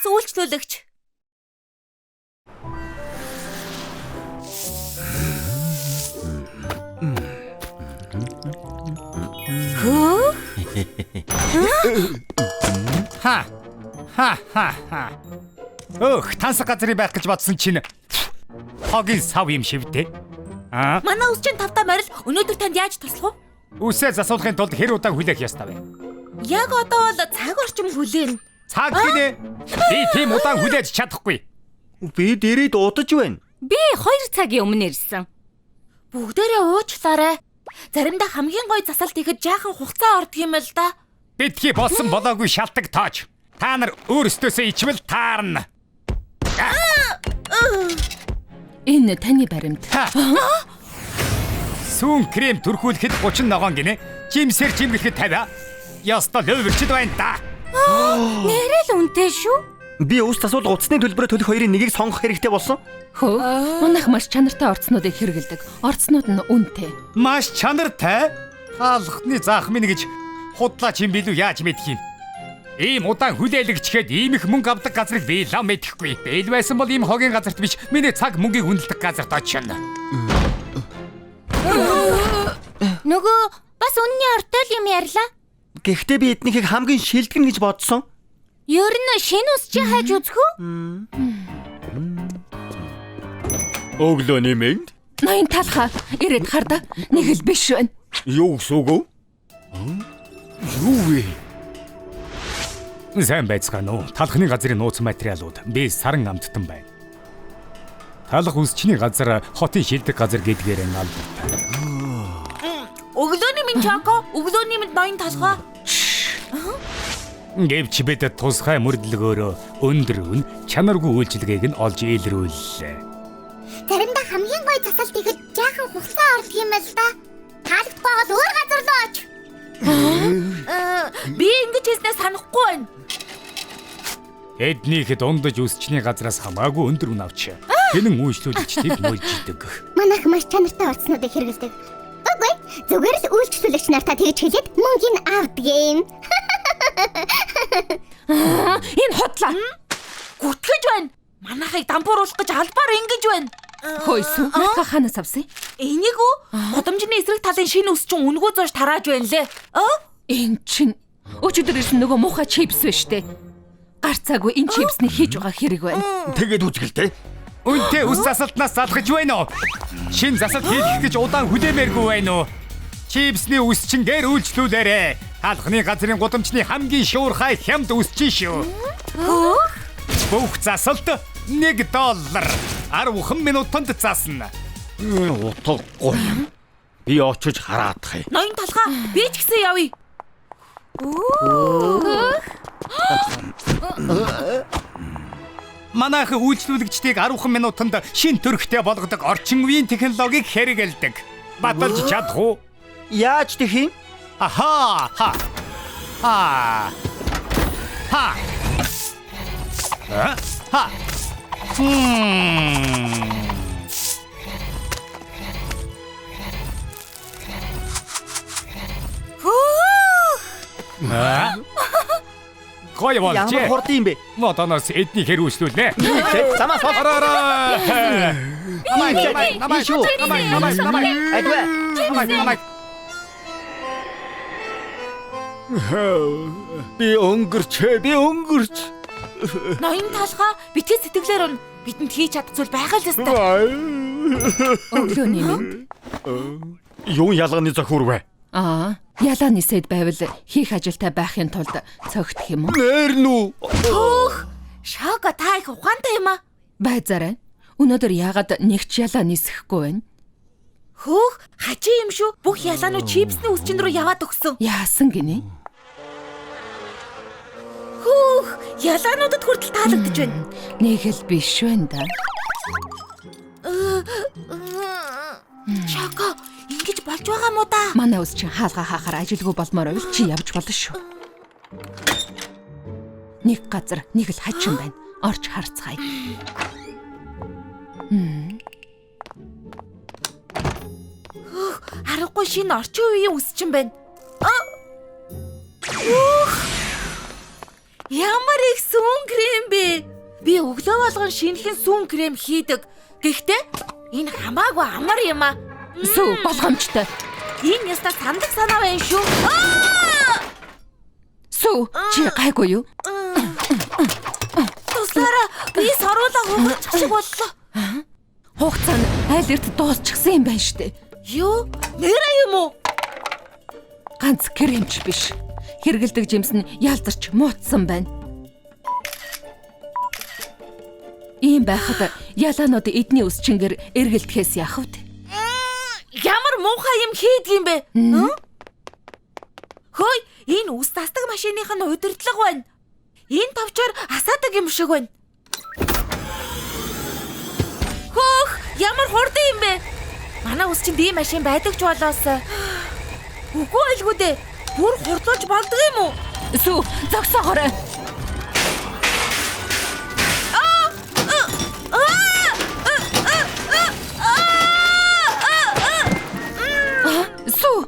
Чипс үйлчлүүлэгч. Хөө? Ха. Ха ха ха. Өөх, тансаг газрын байх гэж бодсон чинь хогийн сав юм шивдэ. Аа, Манай үсчин тавтаа морил өнөөдөр танд яаж туслах вэ? үсээ засуулахын тулд хэр удаан хүлээх ёстой вэ? Яг одоо бол цаг орчим хүлээн. Цаг гинэ. Би тийм удаан хүлээж чадахгүй. Бид ирээд удаж байна. Би 2 цагийн өмнө ирсэн. Бүгдээрээ уучлаарай. Заримдаа хамгийн гоё засалт ихэд жаахан хугацаа ордог юм л да. Битгий болсон болоогүй шалтаг тоож. Та нар өөрсдөөсөө ичвэл таарна. Энэ таны баримт. Ха. Сүүн крем түрхүүлэхэд 30 ногоон гинэ. Жимсээр жимгэлэхэд 50. Ёстой лөвөрчд байна да. Нэрэл үнэтэй шүү. Би ус засвал утасны төлбөрөө төлөх хоёрын нэгийг сонгох хэрэгтэй болсон. Хөө, манайх маш чанартай орцнуудыг хэрэгэлдэг. Орцнууд нь үнэтэй. Маш чанартай. Хаалхны заах минь гэж худлаач юм билүү яаж мэдх юм? Ийм удаан хүлээлгчгээд ийм их мөнгө авдаг газрыг би лам мэдэхгүй. Бэл байсан бол ийм хогийн газарт биш, миний цаг мөнгийг үнэлдэг газарт очино. Нөгөө бас үнний ортой л юм ярьлаа. Гэхдээ би эднийхийг хамгийн шилдэг нь гэж бодсон. Ер нь шинэ ус чи хайж үзэх үү? Өглөөний мэнд. Ноён талхаа ирээд хар да. Нэг л биш байна. Юу гэсэн үг вэ? Юу вэ? Сайн байцгаана уу? Талхны газрын нууц материалууд би саран амттан байна. Талх үсчний газар хотын шилдэг газар гэдгээр нь алдартай. Өглөөний минь Чоко, өглөөний минь ноён толгой. Гэвч бид тусгай мөрдлөгөөрөө өндөр үн чанаргүй үйлчилгээг нь олж илрүүллээ. Заримдаа хамгийн гоё засалт ихэд жаахан хугацаа ордог юм л да. Таалагдахгүй бол өөр газар руу оч. Би ингэж хэлснээ санахгүй байна. Эднийх дундаж үсчний газраас хамаагүй өндөр үн авч хэнэн үйлчлүүлэгчдийг мөлждөг. Манайх маш чанартай орцнуудыг хэрэглэдэг. Үгүй, зүгээр л үйлчлүүлэгч нартаа тэгж хэлээд мөнгийг авдаг юм. Энэ худлаа. Гүтгэж байна. Манайхыг дампууруулах гэж албаар ингэж байна. Хөөсөө, наадах ханаас авсан? Энийг үү? Гудамжны эсрэг талын шинэ үс чинь үнгүү зурж тарааж байна лээ. Аа? Энэ чинь өчигдөр ирсэн нөгөө муухай чипс биш үү? Гарцаагүй энэ чипсний хийж байгаа хэрэг байна. Тэгээд үзгэлтэй. Үнтэй үс засалтнаас залгаж байна уу? Шин засалт хийх гэж удаан хүлээмээргүй байна уу? Чипсний үс чин дээр үйлчлүүлээрэ. Талхны газрын гудамжны хамгийн шуурхай хямд үс чинь шүү. Бүх засалт 1 доллар. 10 минутанд засна. Утгагүй юм. Би очиж хараадах юм. Ноён толгой би ч гэсэн явъя. Манайх үйлчлүүлэгчдийг 10 минутанд шин төрхтэй болгодог орчин үеийн технологиг хэрэгэлдэг. Баталж чадах уу? Яаж тех юм? Аха! Ха! Ха! Ха! А? Ха! Мм. А? Гоё Ямар болжээ. хурд юм бэ? Модоноос эдний хэр үйлчлүүлнэ. Замаас бол. Ара ара. Намайг намайг намайг Шүү. намайг намайг намайг Айдвэ. намайг намайг Би өнгөрч, би өнгөрч. Ноён толгой битгий сэтгэлээр ун бидэнд хийж чадах зүйл байгаа л ёстой. Өглөөний мэнд. Юун ялганы зохиур вэ? Аа, ялаа нисэд байвал хийх ажилтай байхын тулд цогтох юм уу? Нэр нү. Хөөх. Шоко та их ухаантай юм аа. Байзаарай. Өнөөдөр яагаад нэг ч ялаа нисэхгүй байна? Хөөх, хажин юм шүү. Бүх ялаанууд чипсний үсчин рүү яваад өгсөн. Яасан гинэ? Хөөх, ялаануудад хүртэл таалагдж байна. Нэг л биш байна да. Шоко, ингэж болж байгаа мó да? Манай ус чинь хаалга хаахаар ажилгүй болмоор байвал чи явж болно шүү. Нэг газар нэг л хачин байна. Орж харцгаая. Аргагүй шинэ орчин үеийн үсчин байна. Хөөх. Ямар их сүүн крем бэ? Би өглөө болгон шинэхэн сүүн крем хийдэг. Гэхдээ энэ хамаагүй амар юм аа. Сүү болгоомжтой. Энэ яста сандаг санаа байна шүү. Сүү чи гайгүй юу? Туслаарай. Би саруулаа хугарчих шиг боллоо. Хугацаа нь айл эрт дуусчихсан юм байна штэ. Юу? Нэрээ юм уу? Ганц кремч биш. Хэргэлдэг жимс нь ялзарч муутсан байна. Ийм байхад ялаанууд эдний үсчингээр эргэлдэхээс яах вэ? Ямар муухай юм хийдэг юм бэ? Хөөе, энэ үс тасдаг машиных нь удирдлага байна. Энэ товчоор асаадаг юм шиг байна. Хөөх, ямар хурдан юм бэ? Манай үс чинь ийм машин байдаг ч болоос. Үгүй байлгүй дээ. Бүр хурдлуулж болдго юм уу? Сүү, зогсоогоорой. Сүү.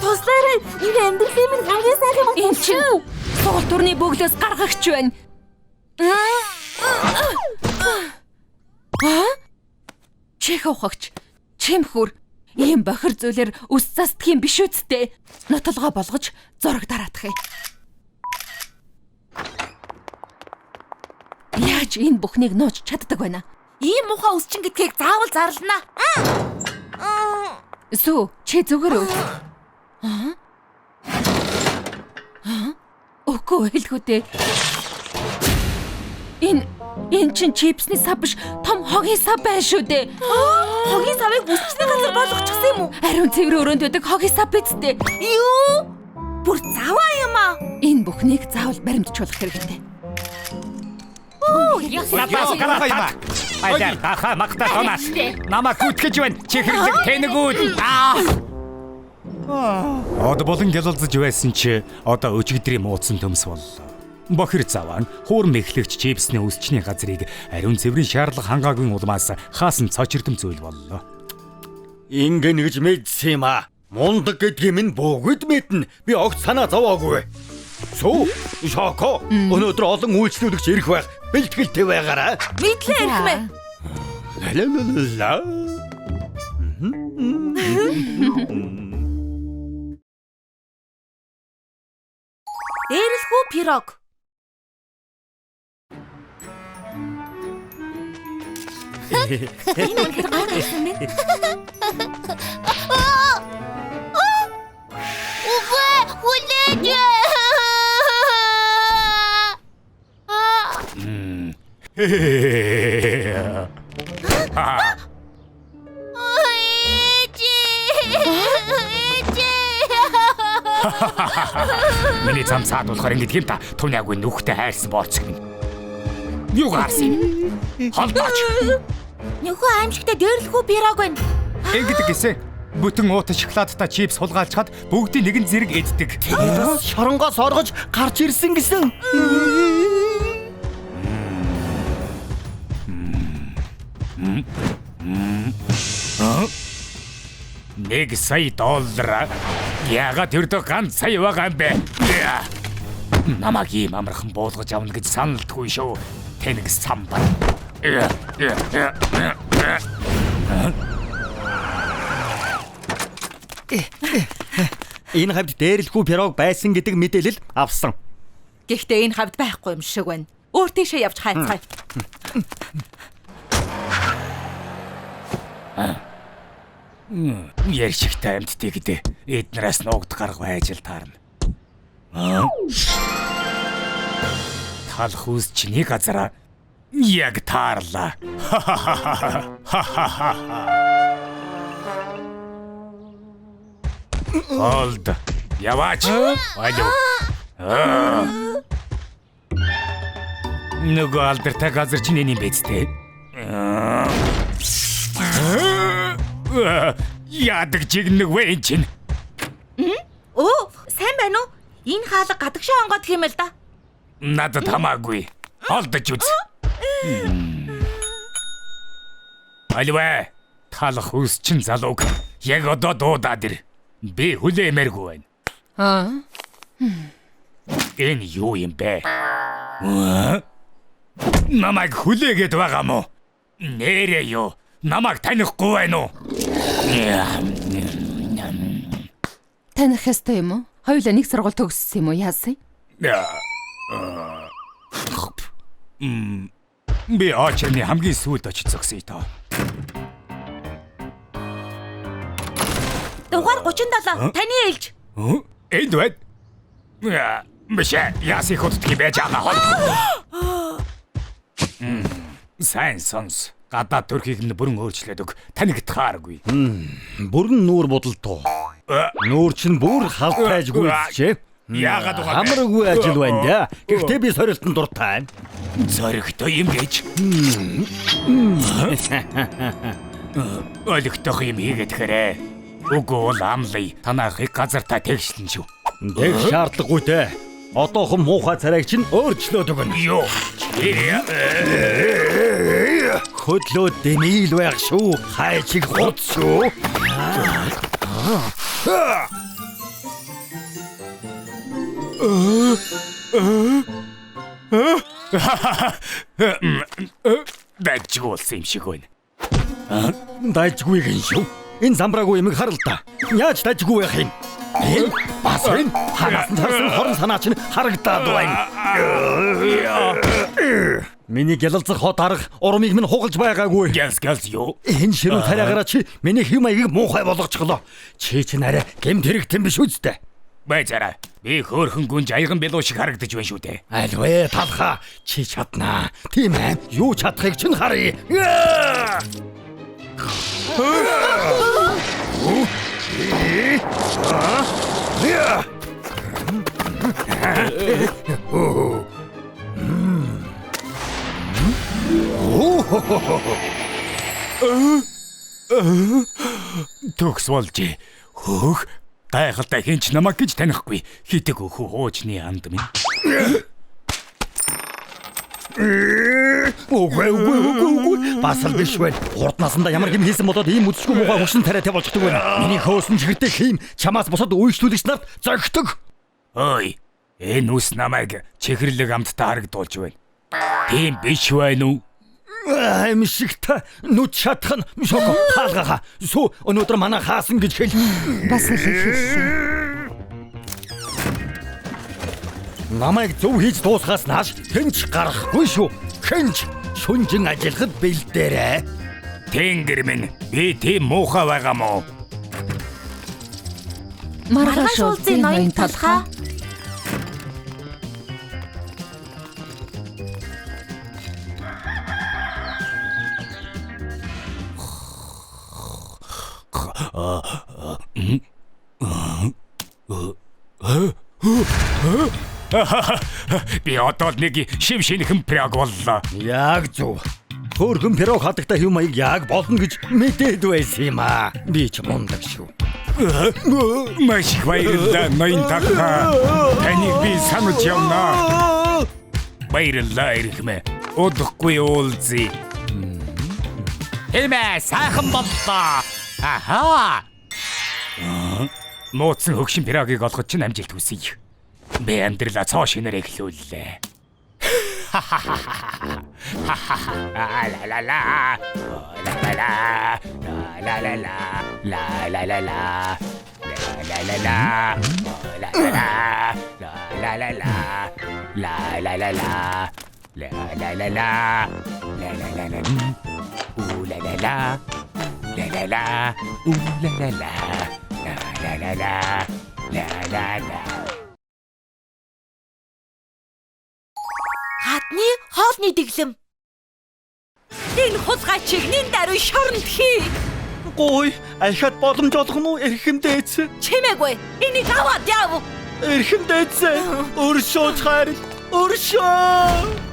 Туслаарай. Энэ амьдралын минь хамгийн сайхан юм. Энэ чинь сугал төрний бөглөөс гаргагч байна. Аа? Чих ухагч, чимхүр. Ийм бохир зүйлээр үс застдаг юм биш үсттэй. Нотолгоо болгож зураг дараадах юм. Яаж энэ бүхнийг нууж чаддаг байна? Ийм муухай үсчин гэдгийг заавал зарлана. Сүү, чи зүгээр үү? Аа? Аа? Үгүй хэлгүй дээ. Энэ чинь чипсний сав биш, том хогийн сав байна шүү дээ. Хогийн савыг үсчний газар болгочихсон юм уу? Ариун цэврийн өрөөнд байдаг хогийн сав биз дээ. Юу? Бүр заваа юм аа. Энэ бүхнийг заавал баримтжуулах хэрэгтэй. Надаас гараад. Айдаа гахаа магтаа тонаас. Намайг гүтгэж байна. Чихэрлэг тэнэгүүд. Од болон гялалзаж байсан чи одоо өчигдрийн муудсан төмс боллоо. Бохир заваан хуурм эхлэгч чипсний үсчний газрыг ариун цэврийн шаардлага хангаагүй улмаас хаасан цочирдом зүйл боллоо. Ингэн гэж мэдсэн юм аа. Мундаг гэдгийг минь бүгд мэднэ. Би огт санаа зовоогүй. Сүү, Шоко, өнөөдөр олон үйлчлүүлэгч ирэх байх. Бэлтгэлтэй байгаарай. Мэдлээ ирэх мэ. Ла. Дээрлэхүү пирог. Энэ үнэхээр гайхалтай юм байна. Үгүй, хүлээж. Миний зам цаад болохоор ингэдэг юм та. Түнаагүй нүхтэй хайрсан бооцог минь. Юу гарсан юм? Холдооч. Нөхөө аимшигтай дээрлэхүү пирог байна. Ингэдэг гэсэн. Бүтэн уут шоколадтай чипс хулгайлчхад бүгдийн нэгэн зэрэг иддэг. Шоронгоос оргож гарч ирсэн гэсэн. Нэг сая доллар. Яагаад тэрдөө ганц сая байгаа юм бэ? Намайг ийм амархан буулгаж авна гэж саналдгүй шүү. Тэнэг самбар. Энэ хавьд дээрлэхүү пирог байсан гэдэг мэдээлэл авсан. Гэхдээ энэ хавьд байхгүй юм шиг байна. Өөр тийшээ явж хайцгаая. Ярьшигтай амьдтыг гэдэг. Эднээс нуугд гарга байж л таарна. Талх үсчний газараа яг таарлаа. Олд. Яваач. Алив. Нөгөө алдартай газар чинь энэ юм биз дээ. Яадаг жигнэг вэ энэ чинь? Өө, сайн байна уу? Энэ хаалга гадагшаа онгоод хийм л да. Надад хамаагүй. Олдож үз. Аливаа. Талах үсчин залууг яг одоо дуудаад ир. Би хүлээмээргүй байна. Аа. Энэ юу юм бэ? Намайг хүлээгээд байгаа мó? Нэрээ юу? Намайг танихгүй байна уу? Таних ёстой юм уу? Хоёулаа нэг сургууль төгссөн юм уу? Яасан? Би очерны хамгийн сүүлд очиж зогсъё доо. Дугаар 37 таны ээлж. Энд байна. Биш яасан хөдөлгөх юм байж байгаа хол. Сайн сонс. Гадаад төрхийг нь бүрэн өөрчлөөд өг. Танигдхааргүй. Бүрэн нүүр будалдуу. Нүүр чинь бүр халтайж гүйцжээ. Яагаад угаа? Хамаргүй ажил байна да. Гэхдээ би сорилтон дуртай. Зоригтой юм гэж. Олигтох юм хийгээд хэрэг. Үгүй бол амлая. Танахыг газартаа тэгшлэн шүү. Тэг шаардлагагүй те. Одоохон муухай царайг чинь өөрчлөөд өгнө. Юу? Хөдлөө дэмийл байх шүү. Хайчиг худ шүү. Дайжгүй болсон юм шиг байна. Дайжгүй гин шүү. Энэ замбраагүй юмыг харал та. Яаж дайжгүй байх юм? Энэ бас энэ ханаас нь харсан хорон санаа чинь харагдаад байна. Миний гялалзах хот арга урмыг минь хугалж байгаагүй. Гялс гялс юу? Энэ ширүүн царайгаараа чи миний хэв маягийг муухай болгочихлоо. Чи чинь арай гэмт хэрэгтэн биш үстэй. Бай зараа. Би хөөхөн гүнж аяган билүү шиг харагдаж байна шүү дээ. Альвэ талхаа чи чаднаа. Тийм ээ. Юу чадахыг чинь харъя. Төгс болж хөөх гайхалтай хинч намайг гэж танихгүй. Хитэг өхөө хуучны анд минь. Үгүй үгүй үгүй үгүй. Бас л биш байна. Хурд насандаа ямар юм хийсэн болоод ийм үдшгүй муухай хөшин тариатай болчихдог байна. Миний хөөсөн чихэртэй хийм чамаас бусад үйлчлүүлэгч нарт зохидог. Ой, энэ үс намайг чихэрлэг амттай харагдуулж байна. Тийм биш байна уу? Аимшигт нүд шатах нь шоко хаалгаха. Сүү өнөөдөр манай хаасан гэж хэл. Бас л хэлсэн. Намайг зөв хийж дуусгаас нааш хинч гарахгүй шүү. Хинч шүнжин ажиллахад бэлдээрэй. Тэнгэр минь би тийм муухай байгаа мó? Маргааш уулзъя ноён талхаа. Би одоо л нэг шив шинэхэн пирог боллоо. Яг зөв. Хөөрхөн пирог хадагтай хэв маяг яг болно гэж мэдээд байсан юм аа. Би ч мундаг шүү. Маш их баярлалаа ноён талхаа. Таныг би санаж явнаа. Баярлалаа эрхмээ. Удахгүй уулзъя. Эмээ сайхан боллоо. Ахаа. Нууцсан хөгшин пирогийг олгож чинь амжилт хүсье. Би амьдралаа цоо шинээр эхлүүллээ. Ла ла ла. Ла ла ла. Ла ла ла. Ла ла ла. Ла ла ла. Ла ла ла. Ла ла ла. Ла ла ла ла. Ла ла ла ла. Ла ла ла ла. У ла ла ла. Ла ла ла. У ла ла ла. Ла ла ла ла. Ла ла ла. Хадны хоолны дэглэм. Энэ хулгай чигнийн даруй шоронд хий. Гой, ахиад боломж олгоно уу эрхэм дээдс? Чимээгүй. Энийг аваад яв. Эрхэм дээдс, өршөөж хайрл, өршөө.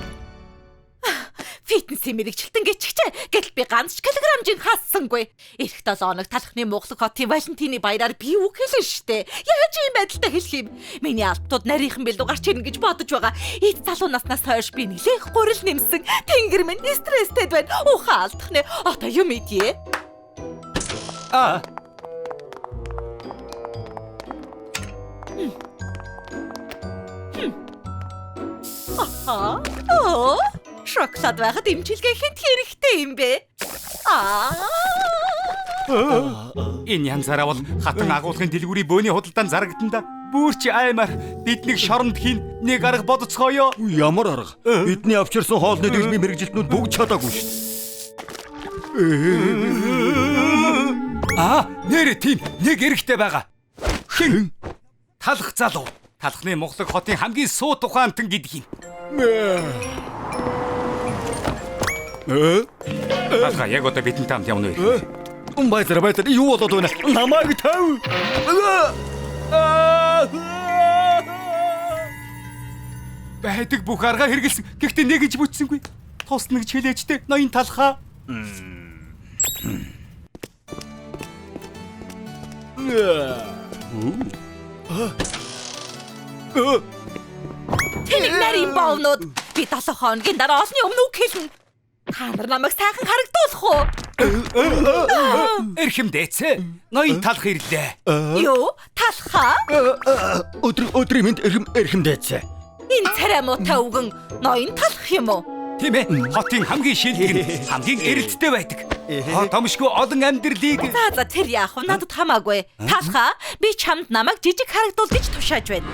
Фитнесийн мэрэгчлэн гिचгчээ. Гэтэл би ганц ч килограмжин хаассангүй. Ирэх 7 хоног талхны мухлаг хотын Валентины баяраар би үг хэлнэ штэ. Яаж ийм байдалтай хэлэх юм? Миний алтууд нарийнхан бэлдүү гарч ирнэ гэж бодож байгаа. Эд залуу наснаас хойш би нэлээх гурил нэмсэн. Тэнгэр минь стресстэй байна. Ухаан алдах нэ. Одоо юм идье. Аа. Аа. Шоколад байхад имчилгээ хинт хэрэгтэй юм бэ? Аа. Энэ янзаараа бол хатан агуулгын дэлгүүрийн бөөний худалдаанд зарагдан да. Бүрч аймаар биднийг шоронд хийн нэг арга бодцгооё. Ямар арга? Бидний авчирсан хоолны дэглэмийн мэргэжилтнүүд бүгд чадаагүй шүү дээ. Аа, нэрээ тийм нэг эрэгтэй байгаа. Хэн? Талах залуу. Талхны Мухлаг хотын хамгийн суут ухаантан гэдэг юм. Талха яг одоо бидэнтэй хамт явна уу? Баярлалаа, юу болоод байна? Намайг тав. Байдаг бүх аргаа хэрэгэлсэн. Гэхдээ нэг ч бүтсэнгүй. Тусна гэж хэлээчтэй ноён талхаа. Тэнэг нарийн боовнууд би 7 хоногийн дараа олны өмнө үг хэлнэ. Та нар намайг сайхан харагдуулах уу? Эрхэм дээцээ. Ноён талх ирлээ. Юу? Талхаа? Өдрийн мэнд эрхэм дээцээ. Энэ царай муутай үгэн ноён талх юм уу? Тийм ээ. Хотын хамгийн шилдэг нь хамгийн эрэлттэй байдаг. Хот томшгүй олон амьдралыг За тэр яах вэ? Надад хамаагүй. Талхаа би чамд намайг жижиг харагдуул гэж тушааж байна.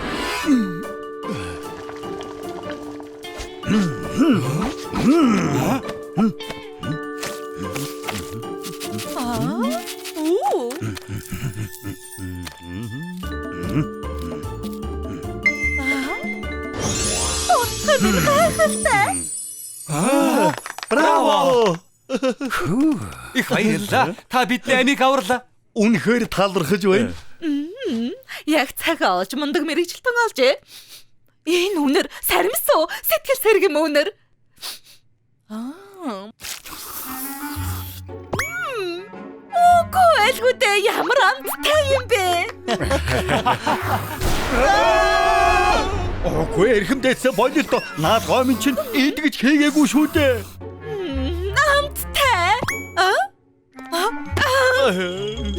Оо. Браво! Их баярлалаа. Та бидний амийг аварлаа. Үнэхээр талархаж байна. Яг цагаа олж мундаг мэрэгжилтэн олжээ. Энэ үнэр саримсуу сэтгэл сэргэм үнэр. Аа. Үгүй айлгүйдээ ямар амттай юм бэ? Үгүй эрхэм дээдсээ болилдоо. Наад гомын чинь идэгч хийгээгүй шүү дээ. Амттай. Аа?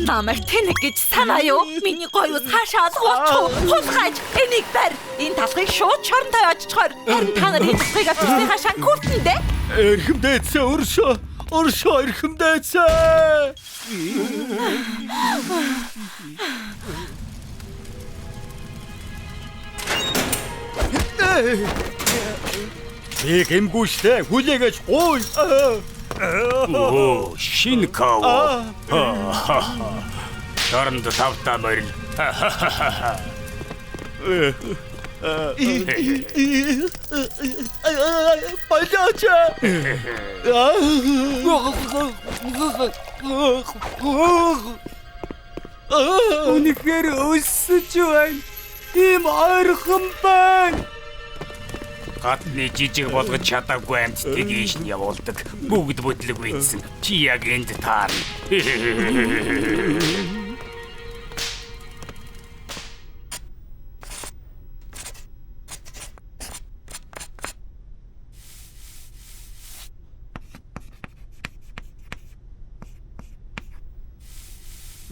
Намайг тэнэг гэж санаа юу? Миний гоё ус хаашаа алгуулчих. Хулгайж энийг барь. Энэ талхыг шууд шорондоо очичхоор. Харин та нар энэ талхыг авчирсныхаа шанкууртан дээ. Эрхэм дээдсээ өршөө. Өршөө эрхэм дээдсээ. Би гэмгүй штэ. Хүлээгэж гуй. Оо, шин као. Шоронд тавтаа морил. Болооч. Үнэхээр өсөж байна. Ийм ойрхон байна. Гадны жижиг болгож чадаагүй амьтдыг ийш нь явуулдаг. Бүгд бүтлэг үйдсэн. Чи яг энд таарна.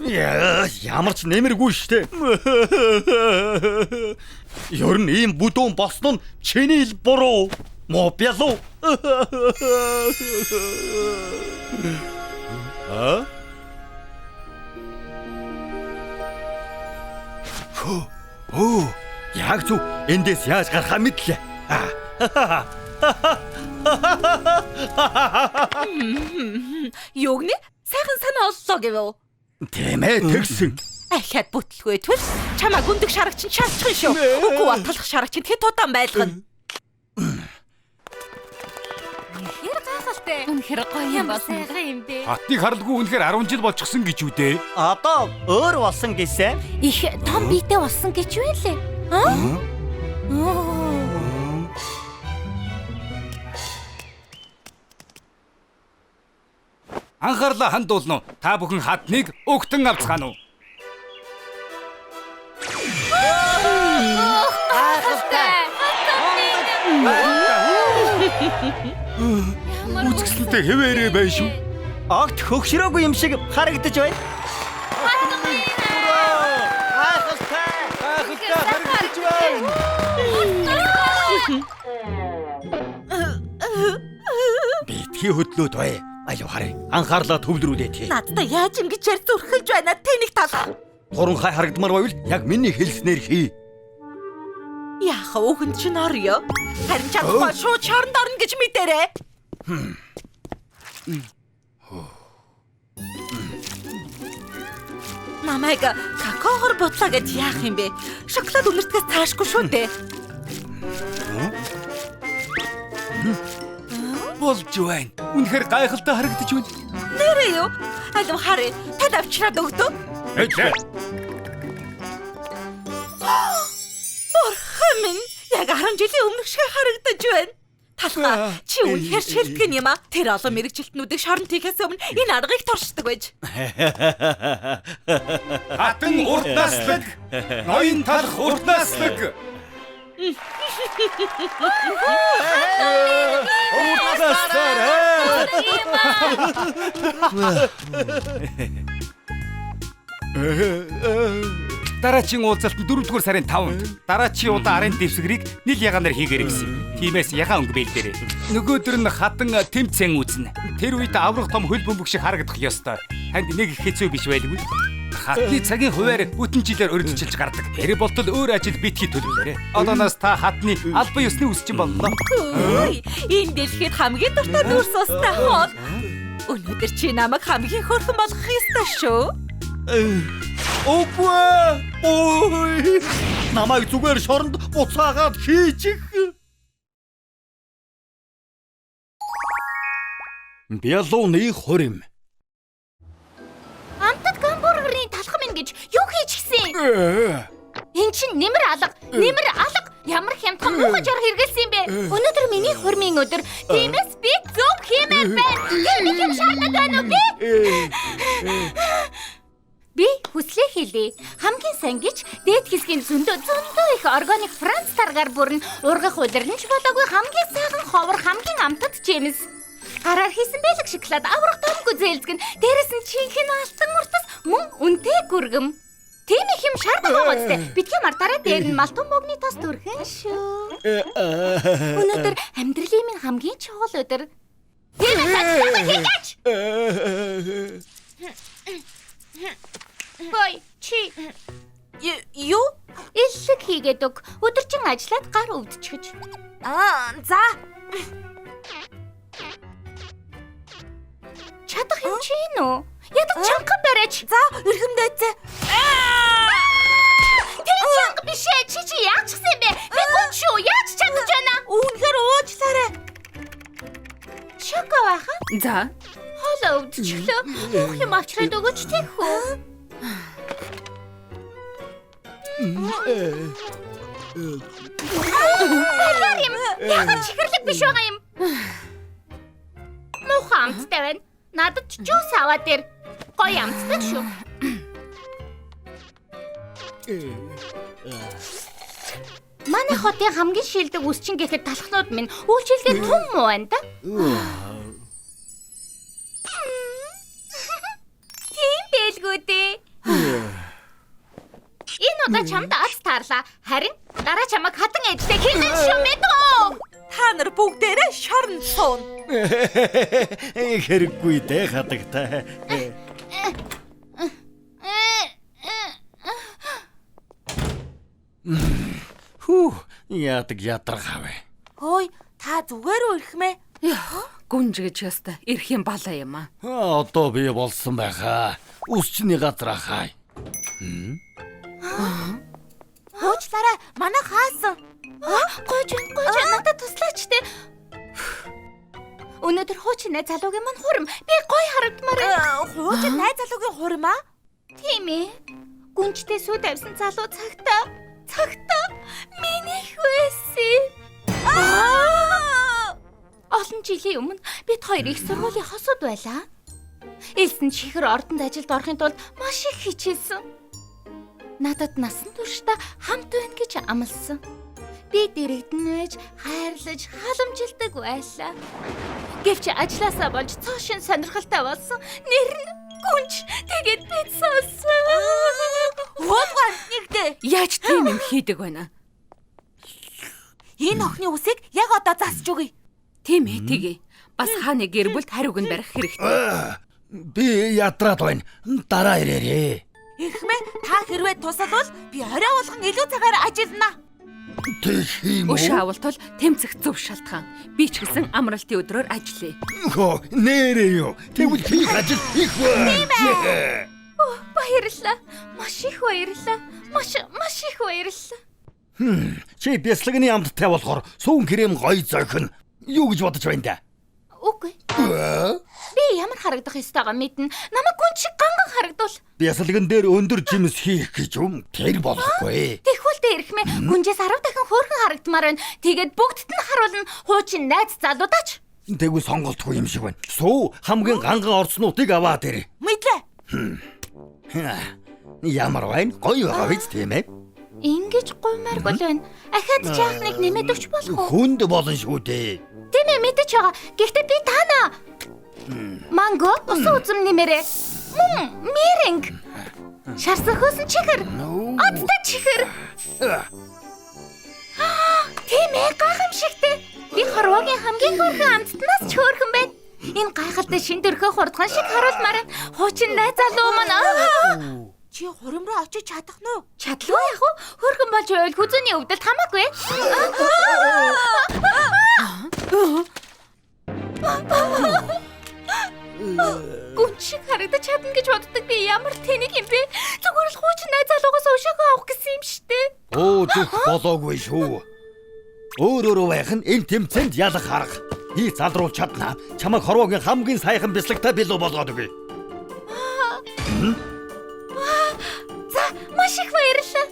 Ямар ч нэмэргүй штэ. Ер нь ийм бүдүүн болсон нь чиний л буруу. Муу бялуу. А? Хөө. Яг зүг эндээс яаж гарахаа мэдлээ. Юу гэнэ? Сайхан санаа оллоо гэв үү? Тийм ээ, тэгсэн. Ахиад бүтлгүй түл чамайг өндөг шарагч нь шалчих шүү. Үгүй бол талах шарагч нь хэд удаан байлгана. Үнэхээр гайхалтай. Үнэхээр гоё юм болсон. Сайхан юм бэ. Хотыг харлгүй үнэхээр 10 жил болчихсон гэж үү дээ. Одоо өөр болсон гэсэн. Их том биетэй болсон гэж байлээ. Аа? Оо. Анхаарлаа хандуулна уу? Та бүхэн хадныг өгтөн авцгаана уу? Үзэсгэлэнтэй хэвээрээ байна шүү. Огт хөгшрөөгүй юм шиг харагдаж байна. Гайхалтай харагдаж байна. хэтэрхий хөдлөөд бай. Алив харъя. Анхаарлаа төвлөрүүлээд хий. Надтай яаж ингэж яар зүрхэлж байна тэнэг талах. Туранхай харагдмаар байвал яг миний хэлснээр хий. Яах вэ үхэнд чинь орё. Харин чадахгүй шууд шоронд орно гэж мэдэрээ. Намайг какаогоор бутлаа гэж яах юм бэ? Шоколад үнэртгээс цаашгүй шүү дээ. Болж байна. Үнэхээр гайхалтай харагдаж байна. Нэрээ юу? Алив харъя. Танд авчираад өгдөө. Эдлээ. Бурхан минь, яг 10 жилийн өмнөх шиг харагдаж байна. Талхаа, чи үнэхээр шилтгэн юм аа. Тэр олон мэрэгжилтнүүдийг шоронд хийхээс өмнө энэ аргыг туршдаг байж. Хатан урт наслаг. Ноён талх урт наслаг. Урт наслаарай. Дараачийн уулзалт нь 4-р сарын 5-нд. Дараачийн удаа арын дэвсгэрийг нил ягаанаар хийгээрэй гэсэн юм. Тиймээс ягаан өнгө бэлдээрэй. Нөгөөдөр нь хатан тэмцээн үзнэ. Тэр үед аврах том хөл бөмбөг шиг харагдах ёстой. Танд нэг их хэцүү биш байлгүй. Хатны цагийн хуваар бүтэн жилээр өргөжлөж гардаг. Хэрэг болтол өөр ажил битгий төлөвлөөрэй. Одооноос та хатны албан ёсны үсчин боллоо. Хөөе, энэ дэлхийд хамгийн дуртай нүрс устай хоол. Өнөөдөр чи намайг хамгийн хөөрхөн болгох ёстой шүү. Үгүй ээ. Ой. Намайг зүгээр шоронд буцаагаад хийчих. Бялууны хорим. Амтад гамбургерийн талах минь гэж юу хийчихсэн? Эн чинь нэмэр алга, нэмэр алга. Ямар хямдхан муухай жарга хэрэгэлсэн юм бэ? Өнөөдөр миний хурмын өдөр. Тиймээс би зөв хиймээр байна. Тэр нэг юм шаардаад байна уу би? Би хүслээ хэлье. Хамгийн сайн гэж дээд хэсгийн зөндөө зөндөө их органик Франц таргаар бүрэн ургах улирлан ч болоогүй хамгийн сайхан ховор хамгийн амтат жимс. Гараар хийсэн бэлэг шоколад аврах томгүй зээлзгэн дээрэс нь жинхэнэ алтан уртас мөн үнэтэй гүргэм. Тийм их юм шаарддаг байгаа зү. Битгий мартаарай дээр нь малтун богны тос түрхэн шүү. Өнөөдөр амьдралын минь хамгийн чухал өдөр. Тийм ээ хийгээч. Хой, чи юу? Эллэг хийгээд өг. Өдөржин ажиллаад гар өвдчихөж. Аа, за. Чадах юм чи энэ үү? Ядаж чанга бариач. За, өрхөмдөө зэ. Тэр чанга биш ээ. Чи чи яаж гсэн юм бэ? Би гүн шүү. Яаж чадаж байна? Үнэхээр уучлаарай. Шоко байха? За. Хоолоо өвдчихлөө. Муух юм авчраад өгөөч тийх үү? Балиар юм. Яагаад чихэрлэг биш байгаа юм? Муухай амттай байна. Надад ч жуус аваад ир. Гоё амттай шүү. Манай хотын хамгийн шилдэг үсчин гэхэд талхнууд минь үйлчилгээ түн муу байна да. Тийм бэлгүү дээ. Энэ удаа чамд аз таарлаа. Харин дараа чамайг хатан ээжтэй хийнэ шүү мэдв. Та нар бүгдээрээ шоронд сууна. Хэрэггүй дээ хадагтай. Хүү, яадаг ядаргавэ. Хөөе, та зүгээр үү ирхмээ? Яа, гүнж гэж яста ирэх юм балаа юм аа. Одоо би болсон байхаа. Үсчний газар ахай. Уучлаарай, манай хаасан. Гойж, гойж, надад туслаач тэ. Өнөөдөр хуучин найз залуугийн мань хурим. Би гоё харагдмаар байна. Хуучин найз залуугийн хурим аа? Тийм ээ. Гүнжтэй сүү тавьсан залуу цагтаа. Цагтаа минийх байсан. Олон жилийн өмнө бид хоёр их сургуулийн хосууд байлаа. Элсэн чихэр ордонд ажилд орохын тулд маш их хичээсэн. Надад насан туршдаа хамт байна гэж амласан. Би дэрэгдэн байж хайрлаж халамжилдаг байлаа. Гэвч ажлаасаа болж цоошин сонирхолтой болсон. Нэр нь гүнж. Тэгээд бид сонссон. Уулгаар нэгдээ. Яаж тийм юм хийдэг байна? Энэ охины үсийг яг одоо засч өгье. Тийм ээ, тэгье. Бас хааны гэр бүлд хариуг нь барих хэрэгтэй. Би ядраад байна. Дараа ирээрээ. Эрхмээ та хэрвээ тусалвал би орой болгон илүү цагаар ажиллана. Тэгэх юм уу? Өшөө авал тул тэмцэх зөв шалтгаан. Би ч гэсэн амралтын өдрөөр ажиллая. Хөө, нэрээ юу? Тэгвэл хийх ажил их байна. Баярлалаа. Маш их баярлалаа. Маш маш их баярлалаа. Чи бяслагны амттай болохоор сүүн крем гоё зохино. Юу гэж бодож байна да? Үгүй. Би ямар харагдах ёстойгоо мэднэ. Намайг гүн шиг ганган харагдвал. Бясалган дээр өндөр жимс хийх гэж юм. Тэр болохгүй. Тэгвэл тэ эрхмээ гүнжээс 10 дахин хөөрхөн харагдмаар байна. Тэгээд бүгдд нь харуулна. Хуучин найз залуудаач. Тэгвэл сонголтгүй юм шиг байна. Сүү хамгийн ганган орцнуудыг аваад ир. Мэдлээ. Ямар байна? Гоё байгаа биз тийм ээ? Ингэж гуймааргүй л байна. Ахаад чаах нэг нэмээд өгч болох уу? Хүнд болно шүү дээ. Тийм ээ мэдэж байгаа. Гэхдээ би таана. Манго усан үзэм нэмэрээ. Мөн меринг. Шарсан хөөсөн чихэр. Одтой чихэр. Тийм ээ гайхамшигтай. Би хорвоогийн хамгийн хөөрхөн амттнаас ч хөөрхөн байна. Энэ гайхалтай шин дөрхөө хурдхан шиг харуулмаар байна. Хуучин найз залуу маань. Чи хурим руу очиж чадах нь уу? Чадлгүй яах вэ? Хөөрхөн болж байвал хүзүүний өвдөлт хамаагүй. Гүн шиг харагдаж чадна гэж боддог би ямар тэнэг юм бэ? Зүгээр л хуучин найз залуугаас өшөөгөө авах гэсэн юм штэ. Өө зүх болоогүй шүү. Өөр өөрөө байх нь энэ тэмцээнд ялах арга. Би залруулж чадна. Чамайг хорвоогийн хамгийн сайхан бяслагтай билүү болгоод өгье. За, маш их баярлалаа.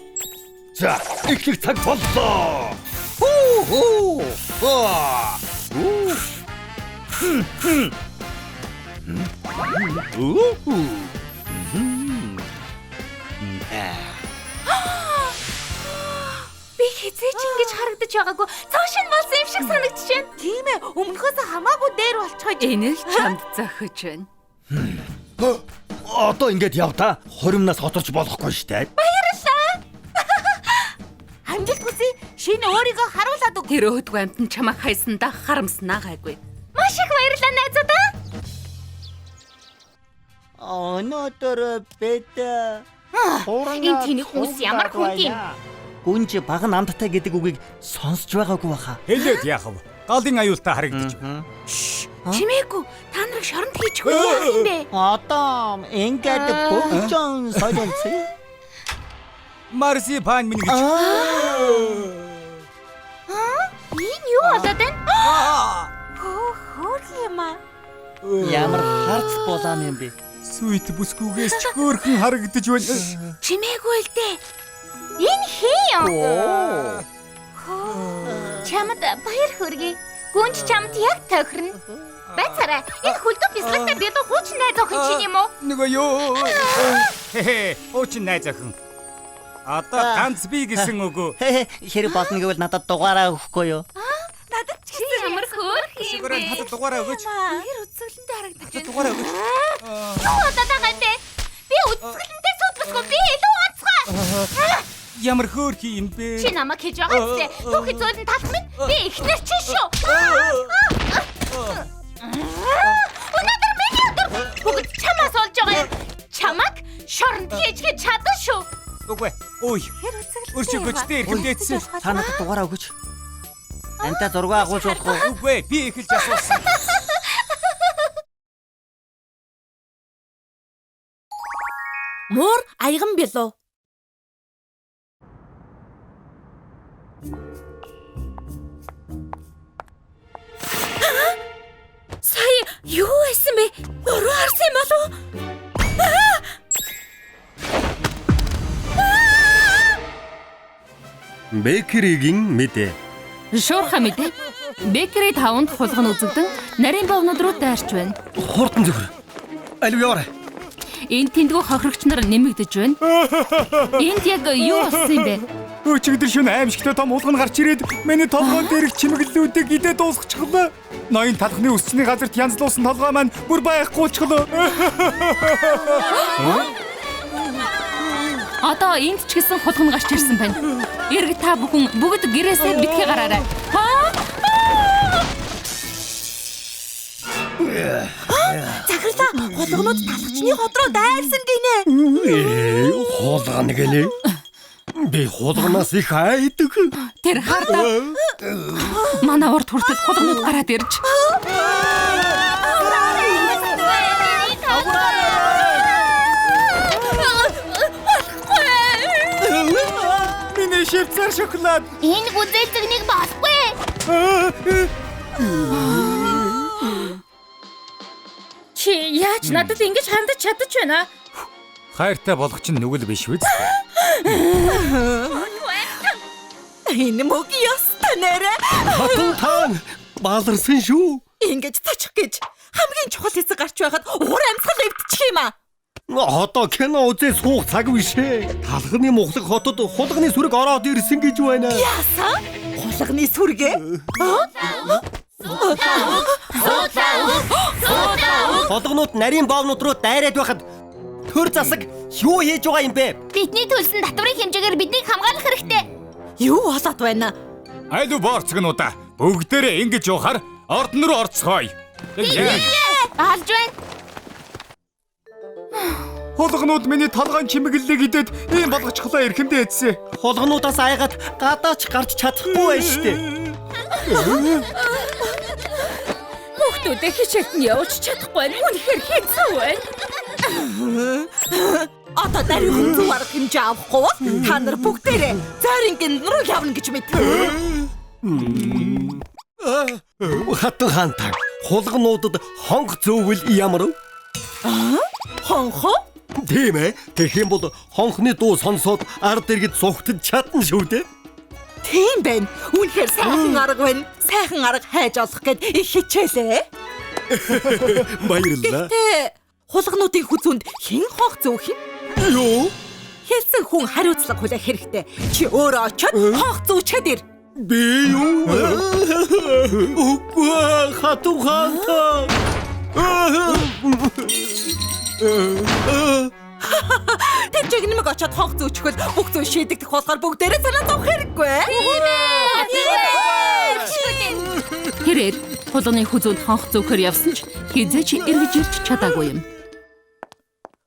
За, эхлэх цаг боллоо. Хүү хүү. Аа. Би хэзээ ч ингэж харагдаж байгаагүй. Цоо шинэ болсон юм шиг санагдаж байна. Тийм ээ, өмнөхөөс хамаагүй дээр болчихож. Энэ л чамд зохиж байна. Одоо ингэж яв та. Хуримнаас хоторч болохгүй штэ. Баярлалаа. Амжилт хүсье. Шинэ өөрийгөө харуулад өг. Тэр өөдгөө амтан чамайг хайсандаа харамснаа гайгүй. Маш их баярлалаа найзуудаа. Өнөөдөр бид Энэ тэнэг хүмүүс ямар хүнд юм? Гүнж баг нь амттай гэдэг үгийг сонсч байгаагүй баха. Хэлээд яах вэ? Галын аюултай харагдаж байна. Чимээгүй. Та нарыг шоронд хийчихвэл яах юм бэ? Одоо ингээд бөгжөн солилцъя. Марсипан минь гэж. Энэ юу болоод байна? Хөөрхөн юм аа. Ямар харц булаам юм бэ? Sweet бүсгүйгээс ч хөөрхөн харагдаж байна. Чимээгүй л дээ. Энэ хин юм? Чамд баяр хүргэе. Гүнж чамд яг тохирно. Байцаарай. Энэ хөлдөө бяслагтай билүү хуучин найз охин чинь юм уу? Нөгөө юу? Хэ, хуучин найз охин. Одоо ганц би гэсэн үг үү? Хэрэг болно гэвэл надад дугаараа өгөхгүй юу? Надад ч гэсэн Ямар хөөрхөн юм Зүгээр бэ? надад дугаараа өгөөч. Хэр үзэсгэлэнтэй харагдаж Надад байна. дугаараа өгөөч. Юу болоод байгаа юм бэ? Би үзэсгэлэнтэй сууд бүсгүй. Би илүү онцгой. Ямар хөөрхөн юм бэ? Чи намайг хийж байгаа зү? Түүхий зүйл нь талах минь. Би эхнэр чинь шүү. Өнөөдөр миний өдөр. Бүгд чамаас болж байгаа юм. Чамайг шоронд хийж чадна шүү. Үгүй. Ой. хэр үзэсгэлэнтэй. Өршөг өчтэй эрхэмдээдсэн. Та надад дугаараа өгөөч. Амтаа зураг агуулж болох уу? Үгүй, би эхэлж асуусан. Муур аяган билүү? Сая юу байсан бэ? Буруу харсан юм болов уу? Бекеригийн мэдээ. Шуурхай мэдээ. Бекери таванд хулган үзэгдэн нарийн бовнод руу дайрч байна. Хурдан зөвхөр. Алив яваарай. Энд тэндгүү хохирогч нар нэмэгдэж байна. Энд яг юу болсон юм бэ? Өчигдөр шөнө аимшигтай том хулган гарч ирээд миний толгойн дээрх чимэглэлүүдийг идэ дуусгачихлаа. Ноён талхны өсчний газарт янзлуулсан толгой маань бүр байхгүй болчихлоо. Одоо энд ч гэсэн хулган гарч ирсэн байна. Эрг та бүхэн бүгд гэрээсээ битгий гараарай. Аа! Захирлаа, хулганууд талхчны хот руу дайрсан гинэ. Хулгана гинэ. Би хулганаас их айдаг. Тэр хардаа. Манай урд хүртэл хулганууд гараад ирж. Миний швейцар шоколад. Энэ гүзээлзгнийг болохгүй. Чи яаж надад ингэж хандаж чадаж байна? Хайртай болох чинь нүгэл биш үз. Энэ мөг ёстой нэрэ. Хатан таан баларсан шүү. Ингэж цочих гэж хамгийн чухал хэсэг гарч байхад уур амьсгал эвдчих юм аа. Одоо кино үзээ суух цаг биш ээ. Талхны мухлаг хотод хулганы сүрэг ороод ирсэн гэж байна. Яасан? Хулганы сүргээ? Хулганууд нарийн боовнууд руу дайраад байхад төр засаг юу хийж байгаа юм бэ? Бидний төлсөн татврын хэмжээгээр биднийг хамгаалах хэрэгтэй. Юу болоод байна? Аль боорцгнуудаа бүгдээрээ ингэж явахаар ордон руу орцгоё. Алж байна. Хулганууд миний толгойн чимэглэлийг идээд ийм болгочихлоо эрхэмдээ эцсэ. Хулгануудаас айгаад гадаач гарч чадахгүй байна шүү дээ. Хүүхдүүдээ хичээлд нь явуулж чадахгүй байна. Үнэхээр хэцүү байна. Одоо даруйхан зөв арга хэмжээ авахгүй бол та нар бүгдээрээ зойрын гинд руу явна гэж мэд. Хатан хаантай хулгануудад хонх зөөвөл ямар вэ? Хонхо? Тийм ээ. Тэгэх юм бол хонхны дуу сонсоод ард иргэд зүхтэж чадна шүү дээ. Тийм байна. Үнэхээр сайхан арга байна. Сайхан арга хайж олох гээд их хичээлээ. Баярлалаа. Гэхдээ хулгануудын хүзүүнд хэн хонх зөөх юм? Юу? Хэлсэн хүн хариуцлага хүлээх хэрэгтэй. Чи өөрөө очиод хонх зүүчээд ир. Би юу? Үгүй хатан хаантай. Тэр жигнэмэг очиод хонх зүүчихвэл бүх зүйл шийдэгдэх болохоор бүгдээрээ санаа зовх хэрэггүй. Тэрээр хулганы хүзүүнд хонх зөөхөр явсан ч хэзээ ч эргэж ирж чадаагүй юм.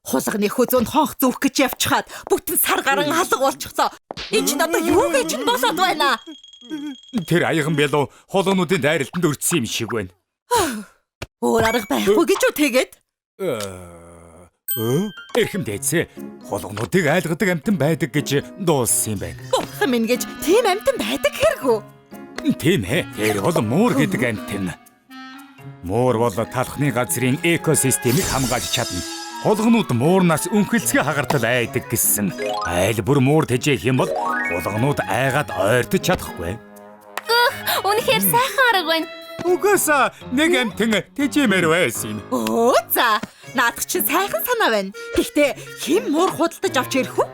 Хулганы хүзүүнд хонх зөөх гэж явчихад бүтэн сар гарan алга болчихсоо. Энэ чинь одоо юу гэж нь болоод байна? Тэр аяхан бэлүү хулгануудын дайралтанд өртсөн юм шиг байна. Өөр арга байхгүй гэж үү тэгээд? Эрхэм дээдсээ хулгануудыг айлгадаг амьтан байдаг гэж дуулсан юм байна. Бурхан минь гэж тийм амьтан байдаг хэрэг үү? Тийм ээ. Тэр бол муур гэдэг амьтан. Муур бол талхны газрын экосистемийг хамгаалж чадна. Хулганууд муурнаас өнхөлцгий хагартал айдаг гэсэн. Айл бүр муур тэжээх юм бол хулганууд айгаад ойртож чадахгүй. Үнэхээр сайхан арга байна. Угаасаа нэг амьтан тэжээмээр байсан юм. Өө за, наадах чинь сайхан санаа байна. Гэхдээ хэн муур худалдаж авч ирэх вэ?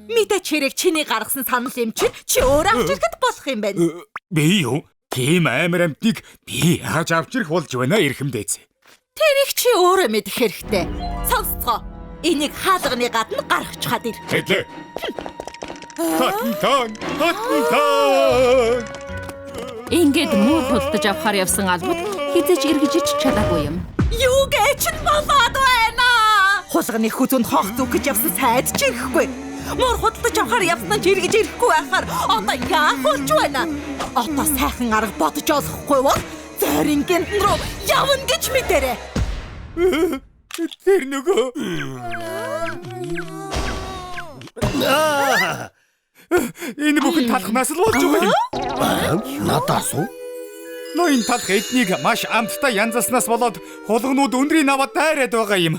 Мэдээч хэрэг чиний гаргасан санал юм чинь чи өөрөө авч ирэхэд болох юм байна. Би юу? Тийм амар амьтныг би яаж авч ирэх болж байна эрхэм дээдс. Тэрийг чи өөрөө мэдэх хэрэгтэй. Сонсцгоо. Энийг хаалганы гадна гаргачихад ир. Хэлээ. Хатан, хатан. Ингээд муур худалдаж авахар явсан албад хэзээ ч эргэж ирж чадаагүй юм. Юу гэж нь болоод байна? Хулганы хүзүүнд хонх зүүх гэж явсан сайд ч ирэхгүй. Муур худалдаж авахар явсан ч эргэж ирэхгүй байхаар одоо яах болж байна? Одоо сайхан арга бодож олохгүй бол зойрын гэнтэн рүү явна гэж мэдэрэй. Тэр нөгөө Энэ бүхэн талхнаас л болж байгаа юм. Надаас уу? Ноён талх эднийг маш амттай янзалснаас болоод хулганууд өндрийн наваад дайраад байгаа юм.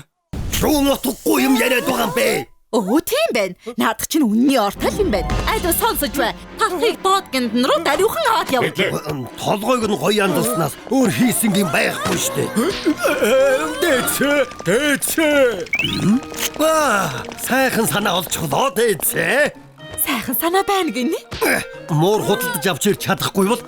Шүүн утгагүй юм яриад байгаа юм бэ? Өө тийм байна. Наадах чинь үнний ортол юм байна. Айлуу сонсож бай. Талхыг доод гэнтэн рүү даруйхан аваад яв. Толгойг нь гоё янзалснаас өөр хийсэн юм байхгүй шүү дээ. Дээдсээ, дээдсээ. Аа, сайхан санаа олчихлоо дээдсээ. Сайхан санаа байна гинэ. Муур худалдаж авч ирч чадахгүй бол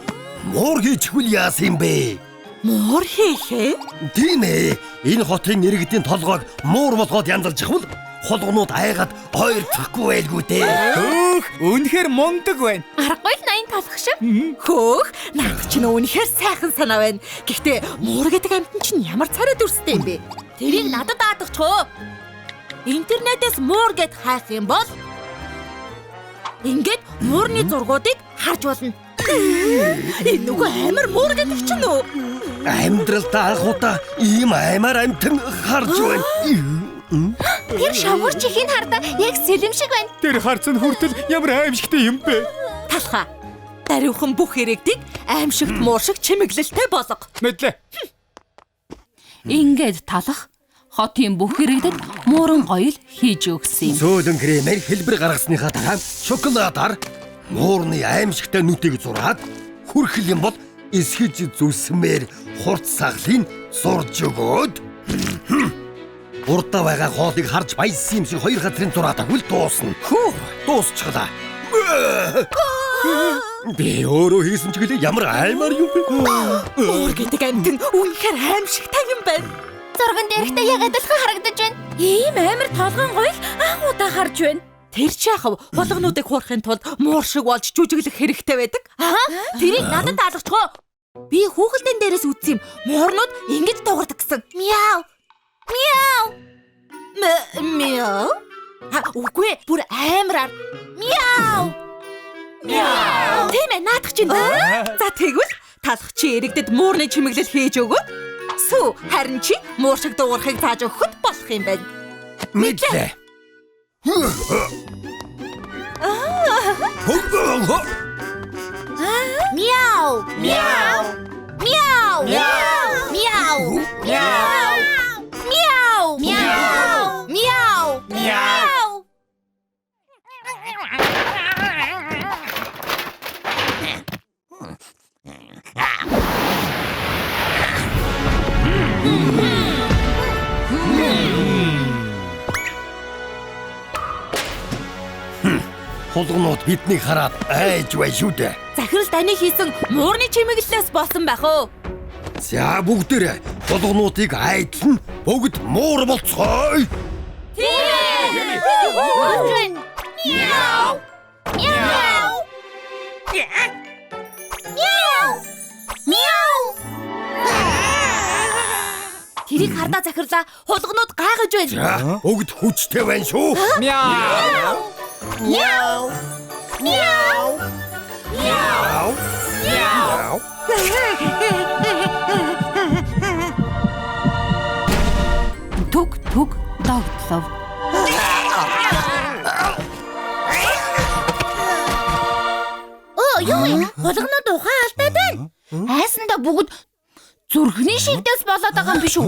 муур хийчихвэл яасан юм бэ? Муур хийхээ? Тийм ээ. Энэ хотын иргэдийн толгойг муур болгоод янзалчихвал хулганууд айгаад ойрцохгүй байлгүй дээ. Хөөх, үнэхээр мундаг байна. Аргагүй л 85. Талах шиг. Хөөх, наадах чинь үнэхээр сайхан санаа байна. Гэхдээ муур гэдэг амьтан чинь ямар царай дүрстэй юм бэ? Тэрийг надад даатгачих уу? Интернетээс муур гэд хайх юм бол ингээд муурны зургуудыг харж болно. Энэ нөгөө амар муур гэдэг чинь үү? Амьдралдаа анх удаа ийм аймаар амьтан харж байна. Тэр шавгар чихийг хардаа яг сэлэм шиг байна. Тэр харц нь хүртэл ямар аимшигтай юм бэ? Талхаа. Дариухан бүх иргэдийг аимшигт муур шиг чимэглэлтэй болго. Мэдлээ. Ингээд талах хотын бүх иргэдэд мууран гоёл хийж өгсөн юм. Зөөлөн кремээр хэлбэр гаргасныхаа дараа шоколадаар муурны аимшигтай нүдийг зураад хүрхэл юм бол эсгэж зүсмээр хурц сахлын зурж өгөөд урдаа байгаа хоолыг харж баяссан юм шиг хоёр газрын зураад агвал дуусна. Хүү, дуусчихлаа. Би өөрөө хийсэн ч гэлээ ямар аймаар юм бэ? Муур гэдэг амьтан үнэхээр аимшигтай юм байна. Зурган дээрэхтэй яг адилхан харагдаж байна. Ийм амар толгойн гоёл анх удаа харж байна. Тэр чи яхав хулгануудыг хуурахын тулд муур шиг болж жүжиглэх хэрэгтэй байдаг. Аа, тэрийг надад даалгачих уу? Би хүүхэлдэйн дээрээс үзсэн юм. Муурнууд ингэж дуугардаг гэсэн. Мяу. Мяу. Мяу. А, үгүй ээ, бүр амараар. Мяу. Мяу. Тийм ээ, наадах чинь. За тэгвэл талах чи иргэдэд муурны чимэглэл хийж өгөөд сүү харин чи муур шиг дуугарахыг зааж өгөхөд болох юм байна. Мэдлээ. Мяу. Мяу. Мяу. Мяу. Мяу. Мяу. Мяу. Мяу. Мяу. Хулганууд биднийг хараад айж бай шүү дээ. Захирал таны хийсэн муурны чимэглэлээс болсон байх уу? За бүгдээрээ хулгануудыг айдлан бүгд муур болцгоё. Мяу. Мяу. Мяу. Мяу. Тэрийг хардаа захирлаа хулганууд гайхаж байна. За бүгд хүчтэй байна шүү. Мяу. Мяу. Мяу. Мяу. Мяу. Түг түг догтлов. Оо, юу вэ? Хулганууд ухаан алдаад байна. Айсандаа бүгд зүрхний шигдээс болоод байгаа юм биш үү?